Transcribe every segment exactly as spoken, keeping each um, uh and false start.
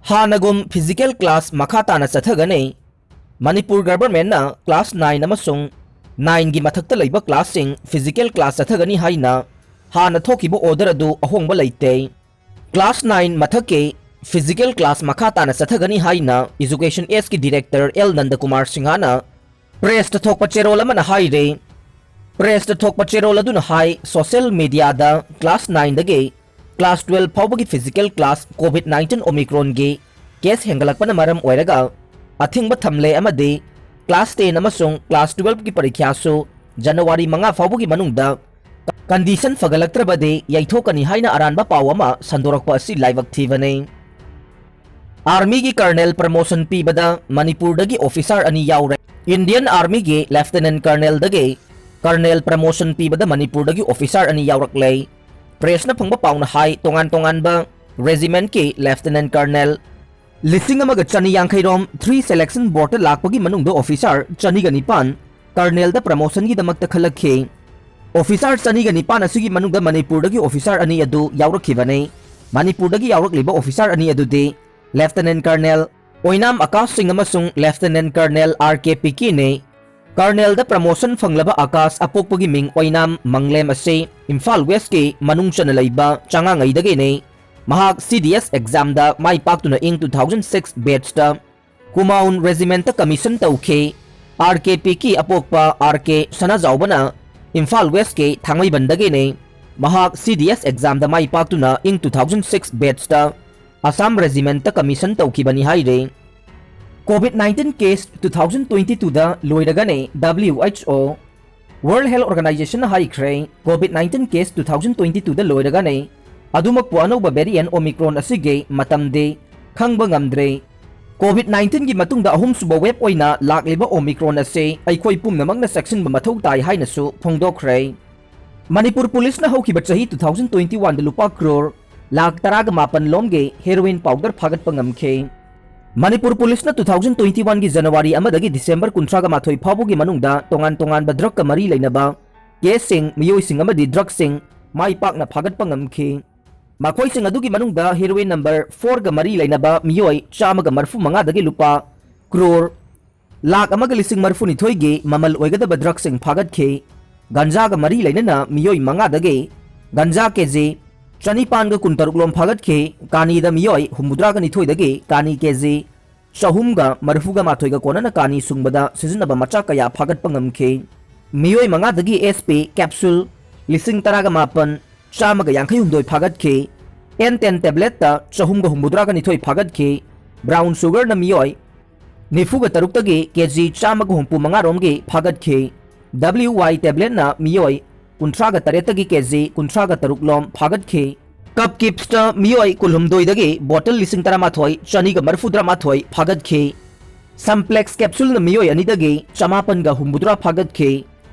ꯍꯥꯟꯅꯒꯨꯝ physical class ꯃꯈꯥ ꯇꯥꯅ ꯆꯠꯊꯒꯅꯤ꯫ Manipur ꯒꯚꯔꯟꯃꯦꯟꯠꯅ class nine ꯑꯃꯁꯨꯡ nineꯒꯤ ꯃꯊꯛꯇ ꯂꯩꯕ classꯁꯤꯡ physical class ꯆꯠꯊꯒꯅꯤ ꯍꯥꯏꯅ ꯍꯥꯟꯅ ꯊꯣꯛꯈꯤꯕ order ꯑꯗꯨ ꯑꯍꯣꯡꯕ ꯂꯩꯇꯦ꯫ Class nine ꯃꯊꯛꯀꯤ physical class ꯃꯈꯥ ꯇꯥꯅ ꯆꯠꯊꯒꯅꯤ ꯍꯥꯏꯅ Education Sꯒꯤ director L ꯅꯟꯗꯀꯨꯃꯥꯔ ꯁꯤꯡꯍꯅ pressꯇ ꯊꯣꯛꯄ ꯆꯦꯔꯣꯜ ꯑꯃꯅ ꯍꯥꯏꯔꯤ꯫ Pressꯇ ꯊꯣꯛꯄ ꯆꯦꯔꯣꯜ ꯑꯗꯨꯅ ꯍꯥꯏ, social mediaꯗ class nineꯗꯒꯤ class twelve ꯐꯥꯎꯕꯒꯤ physical class COVID nineteen Omicronꯒꯤ case ꯍꯦꯟꯒꯠꯂꯛꯄꯅ ꯃꯔꯝ ꯑꯣꯏꯔꯒ ꯑꯊꯤꯡꯕ ꯊꯝꯂꯦ ꯑꯃꯗꯤ class ten ꯑꯃꯁꯨꯡ class twelveꯀꯤ ꯄꯔꯤꯈ꯭ꯌꯥꯁꯨ January ꯃꯉꯥ ꯐꯥꯎꯕꯒꯤ ꯃꯅꯨꯡꯗ condition ꯐꯒꯠꯂꯛꯇ꯭ꯔꯕꯗꯤ ꯌꯩꯊꯣꯛꯀꯅꯤ ꯍꯥꯏꯅ ꯑꯔꯥꯟꯕ ꯄꯥꯎ ꯑꯃ ꯁꯟꯗꯣꯔꯛꯄ ꯑꯁꯤ ꯂꯥꯏꯕꯛ ꯊꯤꯕꯅꯤ꯫ Armyꯒꯤ colonel promotion ꯄꯤꯕꯗ ꯃꯅꯤꯄꯨꯔꯗꯒꯤ officer ꯑꯅꯤ ꯌꯥꯎꯔꯦ꯫ Indian Armyꯒꯤ lieutenant colonelꯗꯒꯤ colonel promotion ꯄꯤꯕꯗ ꯃꯅꯤꯄꯨꯔꯗꯒꯤ officer ꯑꯅꯤ ꯌꯥꯎꯔꯛꯂꯦ꯫ Pressꯅ ꯐꯪꯕ ꯄꯥꯎꯅ ꯍꯥꯏ, ꯇꯣꯉꯥꯟ ꯇꯣꯉꯥꯟꯕ regimentꯀꯤ lieutenant colonel ꯂꯤꯁꯤꯡ ꯑꯃꯒ ꯆꯅꯤ ꯌꯥꯡꯈꯩ ꯔꯣꯝ three selection boardꯇ ꯂꯥꯛꯄꯒꯤ ꯃꯅꯨꯡꯗ officer ꯆꯅꯤꯒ ꯅꯤꯄꯥꯟ colonelꯗ promotionꯒꯤꯗꯃꯛꯇ ꯈꯜꯂꯛꯈꯤ꯫ Officer ꯆꯅꯤꯒ ꯅꯤꯄꯥꯟ ꯑꯁꯤꯒꯤ ꯃꯅꯨꯡꯗ ꯃꯅꯤꯄꯨꯔꯗꯒꯤ officer ꯑꯅꯤ ꯑꯗꯨ ꯌꯥꯎꯔꯛꯈꯤꯕꯅꯤ꯫ ꯃꯅꯤꯄꯨꯔꯗꯒꯤ ꯌꯥꯎꯔꯛꯂꯤꯕ officer ꯑꯅꯤ ꯑꯗꯨꯗꯤ Lieutenant Colonel ꯑꯣꯏꯅꯥꯝ ꯑꯀꯥꯁ ꯁꯤꯡ ꯑꯃꯁꯨꯡ Lieutenant Colonel R K ꯄꯤꯀꯤꯅꯤ꯫ Colonelꯗ promotion ꯐꯪꯂꯕ ꯑꯀꯥꯁ ꯑꯄꯣꯛꯄꯒꯤ ꯃꯤꯡ ꯑꯣꯏꯅꯥꯝ ꯃꯪꯂꯦꯝ ꯑꯁꯤ ꯏꯝꯐꯥꯜ Westꯀꯤ ꯃꯅꯨꯡ ꯆꯟꯅ ꯂꯩꯕ ꯆꯉꯥꯉꯩꯗꯒꯤꯅꯤ꯫ ꯃꯍꯥꯛ C D S examꯗ ꯃꯥꯏ ꯄꯥꯛꯇꯨꯅ ꯏꯪ two thousand six batchꯇ Kumaon regimentꯇ commission ꯇꯧꯈꯤ꯫ R K ꯄꯤꯀꯤ ꯑꯄꯣꯛꯄ R K ꯁꯅꯥꯖꯥꯎꯕꯅ Imphal Westꯀꯤ ꯊꯥꯡꯃꯩꯕꯟꯗꯒꯤꯅꯤ꯫ ꯃꯍꯥꯛ C D S examꯗ ꯃꯥꯏ ꯄꯥꯛꯇꯨꯅ ꯏꯪ two thousand six batchꯇ Assam regimentꯇ commission ꯇꯧꯈꯤꯕꯅꯤ ꯍꯥꯏꯔꯤ꯫ COVID nineteen case two thousand twenty twoꯗ ꯂꯣꯏꯔꯒꯅꯤ꯫ W H O World Health Organizationꯅ ꯍꯥꯏꯈ꯭ꯔꯦ, COVID nineteen case two thousand twenty twoꯗ ꯂꯣꯏꯔꯒꯅꯤ꯫ ꯑꯗꯨꯃꯛꯄꯨ ꯑꯅꯧꯕ variant Omicron ꯑꯁꯤꯒꯤ ꯃꯇꯝꯗꯤ ꯈꯪꯕ ꯉꯝꯗ꯭ꯔꯤ꯫ COVID nineteenꯒꯤ ꯃꯇꯨꯡꯗ ꯑꯍꯨꯝꯁꯨꯕ wave ꯑꯣꯏꯅ ꯂꯥꯛꯂꯤꯕ Omicron ꯑꯁꯤ ꯑꯩꯈꯣꯏ ꯄꯨꯝꯅꯃꯛꯅ ꯆꯦꯛꯁꯤꯟꯕ ꯃꯊꯧ ꯇꯥꯏ ꯍꯥꯏꯅꯁꯨ ꯐꯣꯡꯗꯣꯛꯈ꯭ꯔꯦ꯫ ꯃꯅꯤꯄꯨꯔ ꯄꯨꯂꯤꯁꯅ ꯍꯧꯈꯤꯕ ꯆꯍꯤ two thousand twenty oneꯗ ꯂꯨꯄꯥ ꯀ꯭ꯔꯣꯔ ꯂꯥꯈ ꯇꯔꯥꯒ ꯃꯥꯄꯟ ꯂꯣꯝꯒꯤ heroin powder ꯐꯥꯒꯠꯄ ꯉꯝꯈꯤ꯫ ꯃꯅꯤꯄꯨꯔ ꯄꯨꯂꯤꯁꯅ two thousand twenty oneꯒꯤ January ꯑꯃꯗꯒꯤ December ꯀꯨꯟꯊ꯭ꯔꯥꯒ ꯃꯥꯊꯣꯏ ꯐꯥꯎꯕꯒꯤ ꯃꯅꯨꯡꯗ ꯇꯣꯉꯥꯟ ꯇꯣꯉꯥꯟꯕ drugꯀ ꯃꯔꯤ ꯂꯩꯅꯕ caseꯁꯤꯡ, ꯃꯤꯑꯣꯏꯁꯤꯡ ꯑꯃꯗꯤ drugꯁꯤꯡ ꯃꯥꯏ ꯄꯥꯛꯅ ꯐꯥꯒꯠꯄ ꯉꯝꯈꯤ꯫ ꯃꯈꯣꯏꯁꯤꯡ ꯑꯗꯨꯒꯤ ꯃꯅꯨꯡꯗ heroin number four ꯒ ꯃꯔꯤ ꯂꯩꯅꯕ ꯃꯤꯑꯣꯏ ꯆꯥꯝꯃꯒ ꯃꯔꯤꯐꯨ ꯃꯉꯥꯗꯒꯤ ꯂꯨꯄꯥ ꯀ꯭ꯔꯣꯔ ꯂꯥꯈ ꯑꯃꯒ ꯂꯤꯁꯤꯡ ꯃꯔꯤꯐꯨꯅꯤꯊꯣꯏꯒꯤ ꯃꯃꯜ ꯑꯣꯏꯒꯗꯕ ꯗ꯭ꯔꯒꯁꯤꯡ ꯐꯥꯒꯠꯈꯤ꯫ ꯒꯟꯖꯥꯒ ꯃꯔꯤ ꯂꯩꯅꯅ ꯃꯤꯑꯣꯏ ꯃꯉꯥꯗꯒꯤ ꯒꯟꯖꯥ ꯀꯦꯖꯤ ꯆꯅꯤꯄꯥꯟꯒ ꯀꯨꯟꯇꯔꯨꯛ ꯂꯣꯝ ꯐꯥꯒꯠꯈꯤ꯫ ꯀꯥꯅꯤꯗ ꯃꯤꯑꯣꯏ ꯍꯨꯝꯐꯨꯇꯔꯥꯒ ꯅꯤꯊꯣꯏꯗꯒꯤ ꯀꯥꯅꯤ ꯀꯦꯖꯤ ꯆꯍꯨꯝꯒ ꯃꯔꯤꯐꯨꯒ ꯃꯥꯊꯣꯏꯒ ꯀꯣꯟꯅꯅ ꯀꯥꯅꯤ ꯁꯨꯡꯕꯗ ꯁꯤꯖꯤꯟꯅꯕ ꯃꯆꯥꯛ ꯀꯌꯥ ꯐꯥꯒꯠꯄ ꯉꯝꯈꯤ꯫ ꯃꯤꯑꯣꯏ ꯃꯉꯥꯗꯒꯤ S P capsule ꯂꯤꯁꯤꯡ ꯇꯔꯥꯒ ꯃꯥꯄꯟ ꯆꯥꯝꯃꯒ ꯌꯥꯡꯈꯩ ꯍꯨꯝꯗꯣꯏ ꯐꯥꯒꯠꯈꯤ꯫ N ten tablet ꯇ ꯆꯍꯨꯝꯒ ꯍꯨꯝꯐꯨꯇꯔꯥꯒ ꯅꯤꯊꯣꯏ ꯐꯥꯒꯠꯈꯤ꯫ Brown sugar ꯅ ꯃꯤꯑꯣꯏ ꯅꯤꯐꯨꯒ ꯇꯔꯨꯛꯇꯒꯤ ꯀꯦꯖꯤ ꯆꯥꯝꯃꯒ ꯍꯨꯝꯐꯨ ꯃꯉꯥ ꯔꯣꯝꯒꯤ ꯐꯥꯒꯠꯈꯤ꯫ W Y tablet ꯅ ꯃꯤꯑꯣꯏ ꯀꯨꯟꯊ꯭ꯔꯥꯒ ꯇꯔꯦꯠꯇꯒꯤ ꯀꯦꯖꯤ ꯀꯨꯟꯊ꯭ꯔꯥꯒ ꯇꯔꯨꯛ ꯂꯣꯝ ꯐꯥꯒꯠꯈꯤ꯫ Cup Kips ꯇ ꯃꯤꯑꯣꯏ ꯀꯨꯟꯍꯨꯝꯗꯣꯏꯗꯒꯤ ꯕꯣꯇꯜ ꯂꯤꯁꯤꯡ ꯇꯔꯥꯃꯥꯊꯣꯏ ꯆꯅꯤꯒ ꯃꯔꯤꯐꯨꯇꯔꯥꯃꯥꯊꯣꯏ ꯐꯥꯒꯠꯈꯤ꯫ Simplex capsule ꯅ ꯃꯤꯑꯣꯏ ꯑꯅꯤꯗꯒꯤ ꯆꯃꯥꯄꯟꯒ ꯍꯨꯝꯐꯨꯇꯔꯥ ꯐꯥꯒꯠꯈꯤ꯫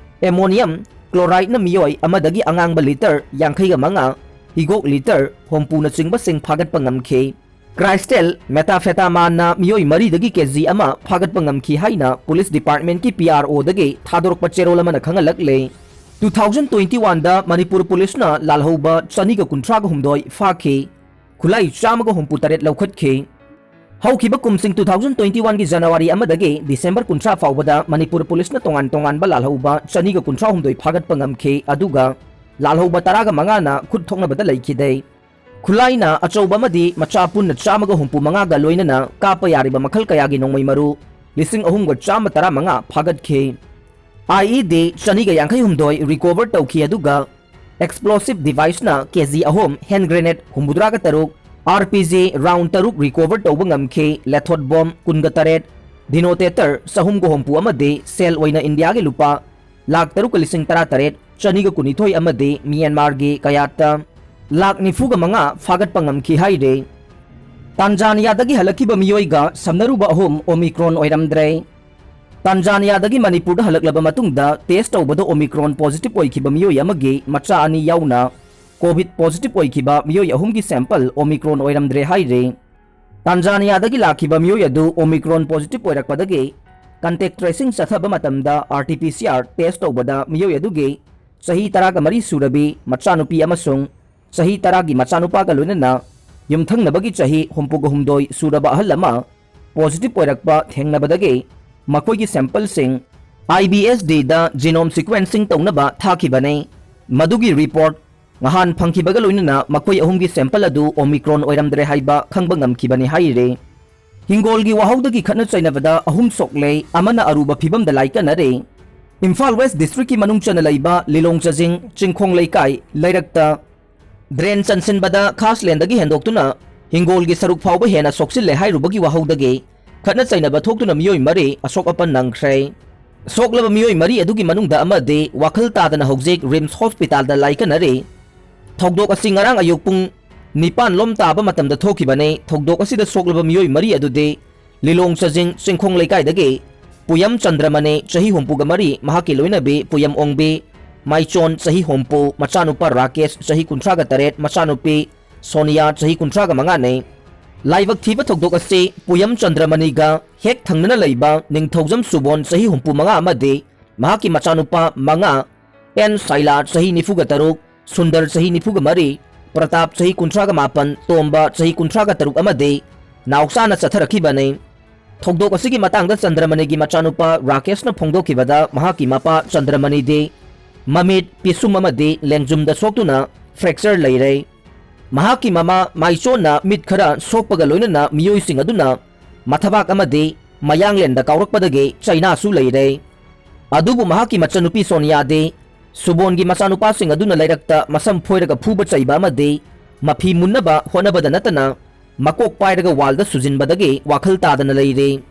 Ammonium chloride ꯅ ꯃꯤꯑꯣꯏ ꯑꯃꯗꯒꯤ ꯑꯉꯥꯡꯕ ꯂꯤꯇꯔ ꯌꯥꯡꯈꯩꯒ ꯃꯉꯥ, ꯍꯤꯒꯣꯛ ꯂꯤꯇꯔ ꯍꯨꯝꯐꯨꯅꯆꯤꯡꯕꯁꯤꯡ ꯐꯥꯒꯠꯄ ꯉꯝꯈꯤ꯫ Crystal methamphetamine ꯅ ꯃꯤꯑꯣꯏ ꯃꯔꯤꯗꯒꯤ ꯀꯦꯖꯤ ꯑꯃ ꯐꯥꯒꯠꯄ ꯉꯝꯈꯤ ꯍꯥꯏꯅ police department ꯀꯤ P R O ꯗꯒꯤ ꯊꯥꯗꯣꯔꯛꯄ ꯆꯦꯔꯣꯜ ꯑꯃꯅ ꯈꯪꯍꯜꯂꯛꯂꯦ꯫ Two thousand twenty one ꯗ ꯃꯅꯤꯄꯨꯔ police ꯅ ꯂꯥꯜꯍꯧꯕ ꯆꯅꯤꯒ ꯀꯨꯟꯊ꯭ꯔꯥꯒ ꯍꯨꯝꯗꯣꯏ ꯐꯥꯈꯤ꯫ ꯈꯨꯠꯂꯥꯏ ꯆꯥꯝꯃꯒ ꯍꯨꯝꯐꯨ ꯇꯔꯦꯠ ꯂꯧꯈꯠꯈꯤ꯫ ꯍꯧꯈꯤꯕ ꯀꯨꯝꯁꯤꯡ two thousand twenty one ꯒꯤ January ꯑꯃꯗꯒꯤ December ꯀꯨꯟꯊ꯭ꯔꯥ ꯐꯥꯎꯕꯗ ꯃꯅꯤꯄꯨꯔ police ꯅ ꯇꯣꯉꯥꯟ ꯇꯣꯉꯥꯟꯕ ꯂꯥꯜꯍꯧꯕ ꯆꯅꯤꯒ ꯀꯨꯟꯊ꯭ꯔꯥ ꯍꯨꯝꯗꯣꯏ ꯐꯥꯒꯠꯄ ꯉꯝꯈꯤ, ꯑꯗꯨꯒ ꯂꯥꯜꯍꯧꯕ ꯇꯔꯥꯒ ꯃꯉꯥꯅ ꯈꯨꯠ ꯊꯣꯛꯅꯕꯗ ꯂꯩꯈꯤꯗꯦ꯫ ꯈꯨꯠꯂꯥꯏꯅ ꯑꯆꯧꯕ ꯑꯃꯗꯤ ꯃꯆꯥ ꯄꯨꯟꯅ ꯆꯥꯝꯃꯒ ꯍꯨꯝꯐꯨ ꯃꯉꯥꯒ ꯂꯣꯏꯅꯅ ꯀꯥꯞꯄ ꯌꯥꯔꯤꯕ ꯃꯈꯜ ꯀꯌꯥꯒꯤ ꯅꯣꯡꯃꯩ ꯃꯔꯨ ꯂꯤꯁꯤꯡ ꯑꯍꯨꯝꯒ ꯆꯥꯝꯃ ꯇꯔꯥꯃꯉꯥ ꯐꯥꯒꯠꯈꯤ꯫ I E D ꯆꯅꯤꯒ ꯌꯥꯡꯈꯩ ꯍꯨꯝꯗꯣꯏ recover ꯇꯧꯈꯤ, ꯑꯗꯨꯒ explosive device ꯅ ꯀꯦꯖꯤ ꯑꯍꯨꯝ, hand grenade ꯍꯨꯝꯐꯨꯇꯔꯥꯒ ꯇꯔꯨꯛ, R P G round ꯇꯔꯨꯛ recover ꯇꯧꯕ ꯉꯝꯈꯤ, lethot bomb ꯀꯨꯟꯒ ꯇꯔꯦꯠ, detonator ꯆꯍꯨꯝꯒ ꯍꯨꯝꯐꯨ ꯑꯃꯗꯤ ꯁꯦꯜ ꯑꯣꯏꯅ ꯏꯟꯗꯤꯌꯥꯒꯤ ꯂꯨꯄꯥ ꯂꯥꯈ ꯇꯔꯨꯛꯀ ꯂꯤꯁꯤꯡ ꯇꯔꯥꯇꯔꯦꯠ ꯆꯅꯤꯒ ꯀꯨꯟꯅꯤꯊꯣꯏ ꯑꯃꯗꯤ ꯃ꯭ꯌꯥꯟꯃꯥꯔꯒꯤ ꯀꯌꯥꯠꯇ ꯂꯥꯈ ꯅꯤꯐꯨꯒ ꯃꯉꯥ ꯐꯥꯒꯠꯄ ꯉꯝꯈꯤ ꯍꯥꯏꯔꯦ꯫ ꯇꯥꯟꯖꯥꯅꯤꯌꯥꯗꯒꯤ ꯍꯜꯂꯛꯈꯤꯕ ꯃꯤꯑꯣꯏꯒ ꯁꯝꯅꯔꯨꯕ ꯑꯍꯨꯝ Omicron ꯑꯣꯏꯔꯝꯗ꯭ꯔꯦ꯫ ꯇꯥꯟꯖꯥꯅꯤꯌꯥꯗꯒꯤ ꯃꯅꯤꯄꯨꯔꯗ ꯍꯜꯂꯛꯂꯕ ꯃꯇꯨꯡꯗ test ꯇꯧꯕꯗ Omicron positive ꯑꯣꯏꯈꯤꯕ ꯃꯤꯑꯣꯏ ꯑꯃꯒꯤ ꯃꯆꯥ ꯑꯅꯤ ꯌꯥꯎꯅ COVID positive ꯑꯣꯏꯈꯤꯕ ꯃꯤꯑꯣꯏ ꯑꯍꯨꯝꯒꯤ sample Omicron ꯑꯣꯏꯔꯝꯗ꯭ꯔꯦ ꯍꯥꯏꯔꯦ꯫ ꯇꯥꯟꯖꯥꯅꯤꯌꯥꯗꯒꯤ ꯂꯥꯛꯈꯤꯕ ꯃꯤꯑꯣꯏ ꯑꯗꯨ Omicron positive ꯑꯣꯏꯔꯛꯄꯗꯒꯤ contact tracing ꯆꯠꯊꯕ ꯃꯇꯝꯗ R T P C R test ꯇꯧꯕꯗ ꯃꯤꯑꯣꯏ ꯑꯗꯨꯒꯤ ꯆꯍꯤ ꯇꯔꯥꯒ ꯃꯔꯤ ꯁꯨꯔꯕꯤ ꯃꯆꯥꯅꯨꯄꯤ ꯑꯃꯁꯨꯡ ꯆꯍꯤ ꯇꯔꯥꯒꯤ ꯃꯆꯥꯅꯨꯄꯥꯒ ꯂꯣꯏꯅꯅ ꯌꯨꯝꯊꯪꯅꯕꯒꯤ ꯆꯍꯤ ꯍꯨꯝꯐꯨꯒ ꯍꯨꯝꯗꯣꯏ ꯁꯨꯔꯕ ꯑꯍꯜ ꯑꯃ positive ꯑꯣꯏꯔꯛꯄ ꯊꯦꯡꯅꯕꯗꯒꯤ ꯃꯈꯣꯏꯒꯤ sampleꯁꯤꯡ I B S Dꯗ genome sequencing ꯇꯧꯅꯕ ꯊꯥꯈꯤꯕꯅꯤ꯫ ꯃꯗꯨꯒꯤ report ꯉꯍꯥꯟ ꯐꯪꯈꯤꯕꯒ ꯂꯣꯏꯅꯅ ꯃꯈꯣꯏ ꯑꯍꯨꯝꯒꯤ sample ꯑꯗꯨ Omicron ꯑꯣꯏꯔꯝꯗ꯭ꯔꯦ ꯍꯥꯏꯕ ꯈꯪꯕ ꯉꯝꯈꯤꯕꯅꯤ ꯍꯥꯏꯔꯤ꯫ ꯍꯤꯡꯒꯣꯜꯒꯤ ꯋꯥꯍꯧꯗꯒꯤ ꯈꯠꯅ ꯆꯩꯅꯕꯗ ꯑꯍꯨꯝ ꯁꯣꯛꯂꯦ, ꯑꯃꯅ ꯑꯔꯨꯕ ꯐꯤꯕꯝꯗ ꯂꯥꯏꯀꯠꯅꯔꯦ꯫ ꯏꯝꯐꯥꯜ West Districtꯀꯤ ꯃꯅꯨꯡ ꯆꯟꯅ ꯂꯩꯕ ꯂꯤꯂꯣꯡ ꯆꯥꯖꯤꯡ ꯆꯤꯡꯈꯣꯡ ꯂꯩꯀꯥꯏ ꯂꯩꯔꯛꯇ drain ꯆꯟꯁꯤꯟꯕꯗ ꯈꯥꯁꯂꯦꯟꯗꯒꯤ ꯍꯦꯟꯗꯣꯛꯇꯨꯅ ꯍꯤꯡꯒꯣꯜꯒꯤ ꯁꯔꯨꯛ ꯐꯥꯎꯕ ꯍꯦꯟꯅ ꯁꯣꯛꯆꯤꯜꯂꯦ ꯍꯥꯏꯔꯨꯕꯒꯤ ꯋꯥꯍꯧꯗꯒꯤ ꯈꯠꯅ ꯆꯩꯅꯕ ꯊꯣꯛꯇꯨꯅ ꯃꯤꯑꯣꯏ ꯃꯔꯤ ꯑꯁꯣꯛ ꯑꯄꯟ ꯅꯪꯈ꯭ꯔꯦ꯫ ꯁꯣꯛꯂꯕ ꯃꯤꯑꯣꯏ ꯃꯔꯤ ꯑꯗꯨꯒꯤ ꯃꯅꯨꯡꯗ ꯑꯃꯗꯤ ꯋꯥꯈꯜ ꯇꯥꯗꯅ ꯍꯧꯖꯤꯛ RIMS hospitalꯗ ꯂꯥꯏꯀꯠꯅꯔꯤ꯫ ꯊꯧꯗꯣꯛ ꯑꯁꯤ ꯉꯔꯥꯡ ꯑꯌꯨꯛ ꯄꯨꯡ ꯅꯤꯄꯥꯟ ꯂꯣꯝ ꯇꯥꯕ ꯃꯇꯝꯗ ꯊꯣꯛꯈꯤꯕꯅꯤ꯫ ꯊꯧꯗꯣꯛ ꯑꯁꯤꯗ ꯁꯣꯛꯂꯕ ꯃꯤꯑꯣꯏ ꯃꯔꯤ ꯑꯗꯨꯗꯤ ꯂꯤꯂꯣꯡ ꯆꯥꯖꯤꯡ ꯆꯤꯡꯈꯣꯡ ꯂꯩꯀꯥꯏꯗꯒꯤ ꯄꯨꯌꯝ ꯆꯟꯗ꯭ꯔꯃꯅꯤ, ꯆꯍꯤ ꯍꯨꯝꯐꯨꯒ ꯃꯔꯤ, ꯃꯍꯥꯛꯀꯤ ꯂꯣꯏꯅꯕꯤ ꯄꯨꯌꯝ ꯑꯣꯡꯕꯤ, ꯃꯥꯏꯆꯣꯟ, ꯆꯍꯤ ꯍꯨꯝꯐꯨ, ꯃꯆꯥꯅꯨꯄꯥ ꯔꯥꯀꯦꯁ, ꯆꯍꯤ ꯀꯨꯟꯊ꯭ꯔꯥꯒ ꯇꯔꯦꯠ, ꯃꯆꯥꯅꯨꯄꯤ ꯁꯣꯅꯤꯌꯥ, ꯆꯍꯤ ꯀꯨꯟꯊ꯭ꯔꯥꯒ ꯃꯉꯥꯅꯤ꯫ ꯂꯥꯏꯕꯛ ꯊꯤꯕ ꯊꯧꯗꯣꯛ ꯑꯁꯤ ꯄꯨꯌꯝ ꯆꯟꯗ꯭ꯔꯃꯅꯤꯒ ꯍꯦꯛ ꯊꯪꯅꯅ ꯂꯩꯕ ꯅꯤꯡꯊꯧꯖꯝ ꯁꯨꯕꯣꯟ, ꯆꯍꯤ ꯍꯨꯝꯐꯨ ꯃꯉꯥ ꯑꯃꯗꯤ ꯃꯍꯥꯛꯀꯤ ꯃꯆꯥꯅꯨꯄꯥ ꯃꯉꯥ, ꯑꯦꯟ ꯁꯥꯏꯂꯥ, ꯆꯍꯤ ꯅꯤꯐꯨꯒ ꯇꯔꯨꯛ, ꯁꯨꯟꯗꯔ, ꯆꯍꯤ ꯅꯤꯐꯨꯒ ꯃꯔꯤ, ꯄ꯭ꯔꯇꯥꯞ, ꯆꯍꯤ ꯀꯨꯟꯊ꯭ꯔꯥꯒ ꯃꯥꯄꯟ, ꯇꯣꯝꯕ, ꯆꯍꯤ ꯀꯨꯟꯊ꯭ꯔꯥꯒ ꯇꯔꯨꯛ ꯑꯃꯗꯤ ꯅꯥꯎꯆꯥꯅ ꯆꯠꯊꯔꯛꯈꯤꯕꯅꯤ꯫ ꯊꯧꯗꯣꯛ ꯑꯁꯤꯒꯤ ꯃꯇꯥꯡꯗ ꯆꯟꯗ꯭ꯔꯃꯅꯤꯒꯤ ꯃꯆꯥꯅꯨꯄꯥ ꯔꯥꯀꯦꯁꯅ ꯐꯣꯡꯗꯣꯛꯈꯤꯕꯗ, ꯃꯍꯥꯛꯀꯤ ꯃꯄꯥ ꯆꯟꯗ꯭ꯔꯃꯅꯤꯗꯤ ꯃꯃꯤꯠ, ꯄꯤꯁꯨꯝ ꯑꯃꯗꯤ ꯂꯦꯡꯖꯨꯝꯗ ꯁꯣꯛꯇꯨꯅ fracture ꯂꯩꯔꯦ꯫ ꯃꯍꯥꯛꯀꯤ ꯃꯃꯥ ꯃꯥꯏꯆꯣꯟꯅ ꯃꯤꯠ ꯈꯔ ꯁꯣꯛꯄꯒ ꯂꯣꯏꯅꯅ ꯃꯤꯑꯣꯏꯁꯤꯡ ꯑꯗꯨꯅ ꯃꯊꯕꯥꯛ ꯑꯃꯗꯤ ꯃꯌꯥꯡꯂꯦꯟꯗ ꯀꯥꯎꯔꯛꯄꯗꯒꯤ ꯆꯩꯅꯥꯁꯨ ꯂꯩꯔꯦ꯫ ꯑꯗꯨꯕꯨ ꯃꯍꯥꯛꯀꯤ ꯃꯆꯟꯅꯨꯄꯤ ꯁꯣꯅꯤꯌꯥꯗꯤ ꯁꯨꯕꯣꯟꯒꯤ ꯃꯆꯥꯅꯨꯄꯥꯁꯤꯡ ꯑꯗꯨꯅ ꯂꯩꯔꯛꯇ ꯃꯁꯝ ꯐꯣꯏꯔꯒ ꯐꯨꯕ ꯆꯩꯕ ꯑꯃꯗꯤ ꯃꯐꯤ ꯃꯨꯟꯅꯕ ꯍꯣꯠꯅꯕꯗ ꯅꯠꯇꯅ ꯃꯀꯣꯛ ꯄꯥꯏꯔꯒ wallꯗ ꯁꯨꯖꯤꯟꯕꯗꯒꯤ ꯋꯥꯈꯜ ꯇꯥꯗꯅ ꯂꯩꯔꯦ꯫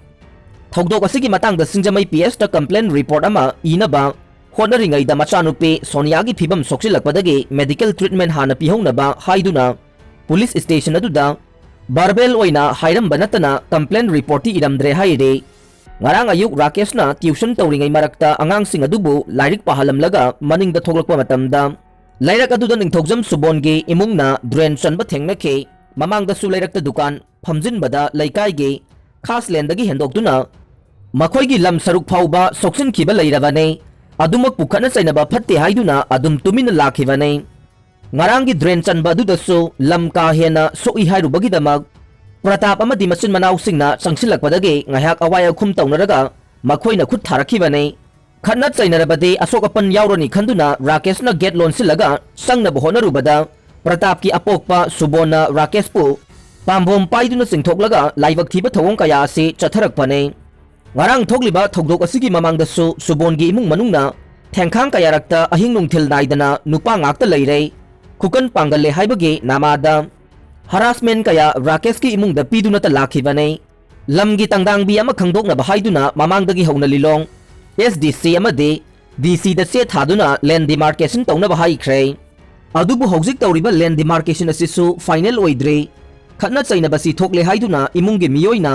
ꯊꯧꯗꯣꯛ ꯑꯁꯤꯒꯤ ꯃꯇꯥꯡꯗ ꯁꯤꯡꯖꯃꯩ P Hꯇ complaint report ꯑꯃ ꯏꯅꯕ ꯍꯣꯠꯅꯔꯤꯉꯩꯗ ꯃꯆꯥꯅꯨꯄꯤ ꯁꯣꯅꯤꯌꯥꯒꯤ ꯐꯤꯕꯝ ꯁꯣꯛꯆꯤꯜꯂꯛꯄꯗꯒꯤ medical treatment ꯍꯥꯟꯅ ꯄꯤꯍꯧꯅꯕ ꯍꯥꯏꯗꯨꯅ police station ꯑꯗꯨꯗ verbal ꯑꯣꯏꯅ ꯍꯥꯏꯔꯝꯕ ꯅꯠꯇꯅ complaint reportꯇꯤ ꯏꯔꯝꯗ꯭ꯔꯦ ꯍꯥꯏꯔꯤ꯫ ꯉꯔꯥꯡ ꯑꯌꯨꯛ ꯔꯥꯀꯦꯁꯅ tuition ꯇꯧꯔꯤꯉꯩ ꯃꯔꯛꯇ ꯑꯉꯥꯡꯁꯤꯡ ꯑꯗꯨꯕꯨ ꯂꯥꯏꯔꯤꯛ ꯄꯥꯍꯜꯂꯝꯂꯒ ꯃꯅꯤꯡꯗ ꯊꯣꯛꯂꯛꯄ ꯃꯇꯝꯗ ꯂꯩꯔꯛ ꯑꯗꯨꯗ ꯅꯤꯡꯊꯧꯖꯝ ꯁꯨꯕꯣꯟꯒꯤ ꯏꯃꯨꯡꯅ drain ꯆꯟꯕ ꯊꯦꯡꯅꯈꯤ꯫ ꯃꯃꯥꯡꯗꯁꯨ ꯂꯩꯔꯛꯇ ꯗꯨꯀꯥꯟ ꯐꯝꯖꯤꯟꯕꯗ ꯂꯩꯀꯥꯏꯒꯤ ꯈꯥꯁꯂꯦꯟꯗꯒꯤ ꯍꯦꯟꯗꯣꯛꯇꯨꯅ ꯃꯈꯣꯏꯒꯤ ꯂꯝ ꯁꯔꯨꯛ ꯐꯥꯎꯕ ꯁꯣꯛꯆꯤꯟꯈꯤꯕ ꯂꯩꯔꯕꯅꯤ꯫ ꯑꯗꯨꯃꯛꯄꯨ ꯈꯠꯅ ꯆꯩꯅꯕ ꯐꯠꯇꯦ ꯍꯥꯏꯗꯨꯅ ꯑꯗꯨꯝ ꯇꯨꯃꯤꯟꯅ ꯂꯥꯛꯈꯤꯕꯅꯤ꯫ ꯉꯔꯥꯡꯒꯤ ꯗ꯭ꯔꯦꯟ ꯆꯟꯕ ꯑꯗꯨꯗꯁꯨ ꯂꯝ ꯀꯥ ꯍꯦꯟꯅ ꯁꯣꯛꯏ ꯍꯥꯏꯔꯨꯕꯒꯤꯗꯃꯛ ꯄ꯭ꯔꯇꯥꯞ ꯑꯃꯗꯤ ꯃꯆꯤꯟ ꯃꯅꯥꯎꯁꯤꯡꯅ ꯆꯪꯁꯤꯜꯂꯛꯄꯗꯒꯤ ꯉꯥꯏꯍꯥꯛ ꯑꯋꯥꯏ ꯑꯈꯨꯝ ꯇꯧꯅꯔꯒ ꯃꯈꯣꯏꯅ ꯈꯨꯠ ꯊꯥꯔꯛꯈꯤꯕꯅꯤ꯫ ꯈꯠꯅ ꯆꯩꯅꯔꯕꯗꯤ ꯑꯁꯣꯛ ꯑꯄꯟ ꯌꯥꯎꯔꯅꯤ ꯈꯟꯗꯨꯅ ꯔꯥꯀꯦꯁꯅ ꯒꯦꯠ ꯂꯣꯟꯁꯤꯜꯂꯒ ꯆꯪꯅꯕ ꯍꯣꯠꯅꯔꯨꯕꯗ ꯄ꯭ꯔꯇꯥꯞꯀꯤ ꯑꯄꯣꯛꯄ ꯁꯨꯕꯣꯟꯅ ꯔꯥꯀꯦꯁꯄꯨ ꯄꯥꯝꯕꯣꯝ ꯄꯥꯏꯗꯨꯅ ꯆꯤꯡꯊꯣꯛꯂꯒ ꯂꯥꯏꯕꯛ ꯊꯤꯕ ꯊꯧꯑꯣꯡ ꯀꯌꯥ ꯑꯁꯤ ꯆꯠꯊꯔꯛꯄꯅꯤ꯫ ꯉꯔꯥꯡ ꯊꯣꯛꯂꯤꯕ ꯊꯧꯗꯣꯛ ꯑꯁꯤꯒꯤ ꯃꯃꯥꯡꯗꯁꯨ ꯁꯨꯕꯣꯟꯒꯤ ꯏꯃꯨꯡ ꯃꯅꯨꯡꯅ ꯊꯦꯡꯈꯥꯡ ꯀꯌꯥꯔꯛꯇ ꯑꯍꯤꯡ ꯅꯨꯡꯊꯤꯜ ꯅꯥꯏꯗꯅ ꯅꯨꯄꯥ ꯉꯥꯛꯇ ꯂꯩꯔꯦ꯫ ꯈꯨꯀꯟ ꯄꯥꯡꯒꯜꯂꯦ ꯍꯥꯏꯕꯒꯤ ꯅꯃꯥꯗ ꯍꯔꯥꯁꯃꯦꯟ ꯀꯌꯥ ꯔꯥꯀꯦꯁꯀꯤ ꯏꯃꯨꯡꯗ ꯄꯤꯗꯨꯅꯇ ꯂꯥꯛꯈꯤꯕꯅꯤ꯫ ꯂꯝꯒꯤ ꯇꯪꯗꯥꯡꯕꯤ ꯑꯃ ꯈꯪꯗꯣꯛꯅꯕ ꯍꯥꯏꯗꯨꯅ ꯃꯃꯥꯡꯗꯒꯤ ꯍꯧꯅ ꯂꯤꯂꯣꯡ ꯑꯦꯁ ꯗꯤ ꯁꯤ ꯑꯃꯗꯤ ꯗꯤ ꯁꯤꯗ ꯆꯦ ꯊꯥꯗꯨꯅ ꯂꯦꯟ ꯗꯤꯃꯥꯔꯀꯦꯁꯟ ꯇꯧꯅꯕ ꯍꯥꯏꯈ꯭ꯔꯦ꯫ ꯑꯗꯨꯕꯨ ꯍꯧꯖꯤꯛ ꯇꯧꯔꯤꯕ ꯂꯦꯟ ꯗꯤꯃꯥꯔꯀꯦꯁꯟ ꯑꯁꯤꯁꯨ ꯐꯥꯏꯅꯦꯜ ꯑꯣꯏꯗ꯭ꯔꯤ꯫ ꯈꯠꯅ ꯆꯩꯅꯕꯁꯤ ꯊꯣꯛꯂꯦ ꯍꯥꯏꯗꯨꯅ ꯏꯃꯨꯡꯒꯤ ꯃꯤꯑꯣꯏꯅ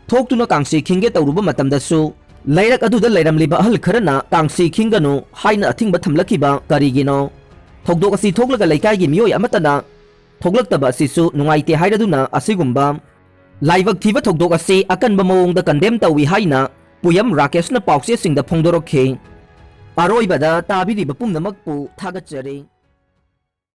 ꯊꯣꯛꯇꯨꯅ ꯀꯥꯡꯁꯤ ꯈꯤꯡꯒꯦ ꯇꯧꯔꯨꯕ ꯃꯇꯝꯗꯁꯨ ꯂꯩꯔꯛ ꯑꯗꯨꯗ ꯂꯩꯔꯝꯂꯤꯕ ꯑꯍꯜ ꯈꯔꯅ ꯀꯥꯡꯁꯤ ꯈꯤꯡꯒꯅꯨ ꯍꯥꯏꯅ ꯑꯊꯤꯡꯕ ꯊꯝꯂꯛꯈꯤꯕ ꯀꯔꯤꯒꯤꯅꯣ? ꯊꯧꯗꯣꯛ ꯑꯁꯤ ꯊꯣꯛꯂꯒ ꯂꯩꯀꯥꯏꯒꯤ ꯃꯤꯑꯣꯏ ꯑꯃꯠꯇꯅ ꯊꯣꯛꯂꯛꯇꯕ ꯑꯁꯤꯁꯨ ꯅꯨꯡꯉꯥꯏꯇꯦ ꯍꯥꯏꯔꯗꯨꯅ ꯑꯁꯤꯒꯨꯝꯕ ꯂꯥꯏꯕꯛ ꯊꯤꯕ ꯊꯧꯗꯣꯛ ꯑꯁꯤ ꯑꯀꯟꯕ ꯃꯑꯣꯡꯗ ꯀꯟꯗꯦꯝ ꯇꯧꯏ ꯍꯥꯏꯅ ꯄꯨꯌꯝ ꯔꯥꯀꯦꯁꯅ ꯄꯥꯎꯆꯦꯁꯤꯡꯗ ꯐꯣꯡꯗꯣꯔꯛꯈꯤ꯫ ꯑꯔꯣꯏꯕꯗ ꯇꯥꯕꯤꯔꯤꯕ ꯄꯨꯝꯅꯃꯛꯄꯨ ꯊꯥꯒꯠꯆꯔꯤ꯫